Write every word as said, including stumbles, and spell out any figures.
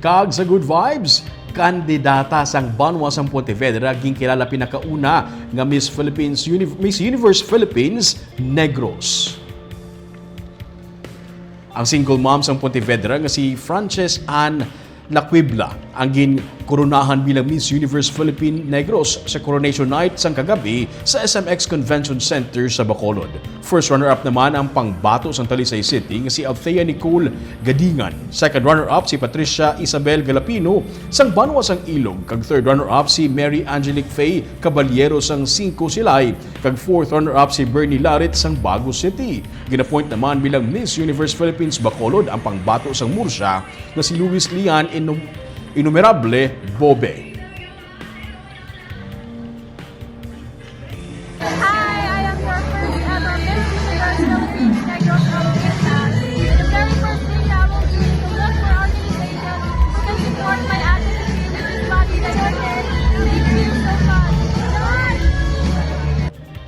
Kag sa Good Vibes, kandidata sang banwa sang Pontevedra ginkilala pinakauna nga Miss Philippines Uni- Miss Universe Philippines Negros. Ang single mom sang Pontevedra nga si Frances Ann Lacuibla ang ginkoronahan bilang Miss Universe Philippine Negros sa Coronation Night sang kagab-i sa S M X Convention Center sa Bacolod. First runner-up naman ang pangbato sang Talisay City nga si Althea Nicole Gadingan. Second runner-up si Patricia Isabel Galapino sang banwa sang Ilog, kag third runner-up si Mary Angelic Faye Caballero sang Cinco Silay, kag fourth runner-up si Bernie Larit sang Bago City. Ginapoint naman bilang Miss Universe Philippines Bacolod ang pangbato sang Murcia nga si Luis Lian Inu- Inumerable Bobe.